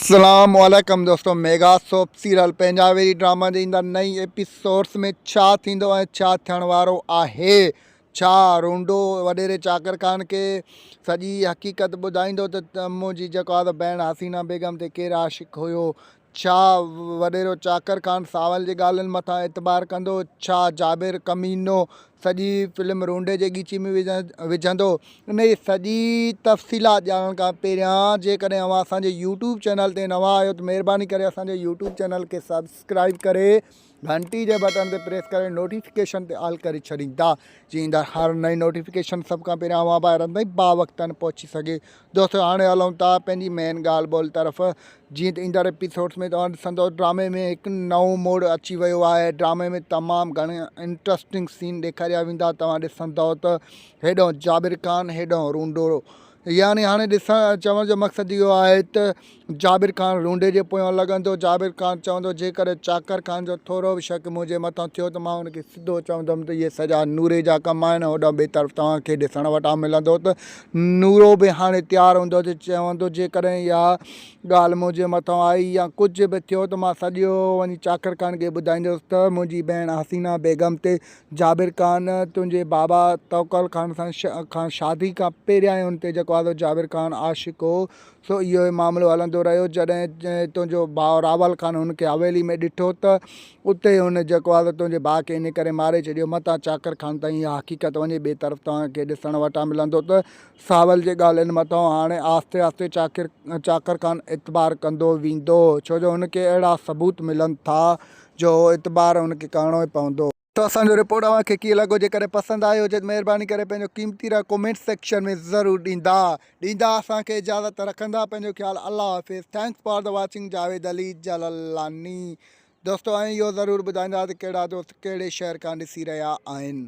اسلام عليڪم دوستو ميگا سوپ سيريل پنهنجا ويري ڊراما جي ايندڙ نئين ايپيسوڊس ۾ ڇا ٿيندو ۽ ڇا ٿيڻ وارو آهي ڇا رونڊو وڏيري چاڪر خان کي سڄي حقيقت ٻڌائيندو ته منهنجي جيڪو آهي ڀيڻ حسينا بيگم تي ڪير عاشق هيو ڇا وڏيرو چاڪر خان سانول جي ڳالهين مٿان اعتبار ڪندو؟ ڇا جابر ڪمينو سڄي فلم رونڊي جي ڳيچي ۾ وجهندو؟ انهيء سڄي تفصيلات ڄاڻڻ کان پهريان جيڪڏهن اوهان اسان جي يوٽيوب چينل تي نوان آهيو ته مهرباني ڪري اسان جي يوٽيوب چينل کي سبسڪرائيب ڪري گهنٽي جي بٽڻ تي پريس ڪري نوٽيفڪيشن تي آل ڪري ڇڏيندا جيئن ايندڙ هر نئين نوٽيفڪيشن سڀ کان پهريان اوهان ڀائرن تائين باوقتن پهچي سگهي. دوستو هاڻي هلون ٿا پنهنجي مين ڳالهه ٻولهه طرف جيئن ته ايندڙ ايپيسوڊس ۾ توهان ڏسندو ڊرامي ۾ هڪ نئون موڙ اچي ويو آهي ڊرامي ۾ تمام گهڻا انٽرسٽنگ سين ڏيکاريا ويندا توهان ڏسندو ته هيڏانهن جابر خان هيڏانهن رونڊو يعني هاڻي ڏسڻ چوڻ جو مقصد اهو آهي ته جابر خان رونڊي جي پويان لڳندو. جابر خان چوندو، جيڪڏهن چاڪر خان جو ٿورو به شڪ منهنجي مٿان ٿيو ته مان ان کي سڌو چوندم ته اهي سڄا نوري جا ڪم آهن. هوڏانهن ٻئي طرف توهان کي ڏسڻ وٽان ملندو ته نورو به هاڻي تيار هوندو ته چوندو، جيڪڏهن اها ڳالهه منهنجي مٿان آئي يا ڪجهه به ٿيو ته مان سڄو وڃي چاڪر خان کي ٻڌائيندس ته منهنجي ڀيڻ حسينه بيگم تي جابر خان تنهنجي بابا توڪل خان سان کان شادي کان پهريائين ان تي جيڪو آهي سو جابر خان عاشق هو سو اهو ئي معاملو هلندو رهيو جڏهن تنهنجو ڀاء راول خان هن کي حويلي ۾ ڏٺو ته اتي هن جيڪو آهي سو تنهنجي ڀاء کي انهي ڪري ماري ڇڏيو متان چاڪر خان تائين اها حقيقت وڃي ٻئي طرف توهان کي ڏسڻ وٽان ملندو ته ساول جي ڳالهين مٿان هاڻي آهستي آهستي چاڪر چاڪر خان اعتبار ڪندو ويندو ڇو جو هن کي اهڙا ثبوت ملن ٿا جو اعتبار هن کي ڪرڻو ئي پوندو. ته اسان جو رپورٽ اوهان کي ڪيئن لڳو جيڪڏهن پسند آيو هجي ته مهرباني ڪري پنهنجو قيمتي راء ڪمينٽ سيڪشن ۾ ضرور ڏيندا ڏيندا اسان کي اجازت رکندا پنهنجو خيال الله حافظ thanks for the watching Javed Ali Jalalani دوستو ۽ اهو ضرور ٻڌائيندا ته ڪهڙا دوست ڪهڙي شهر کان ڏسي رهيا آهن.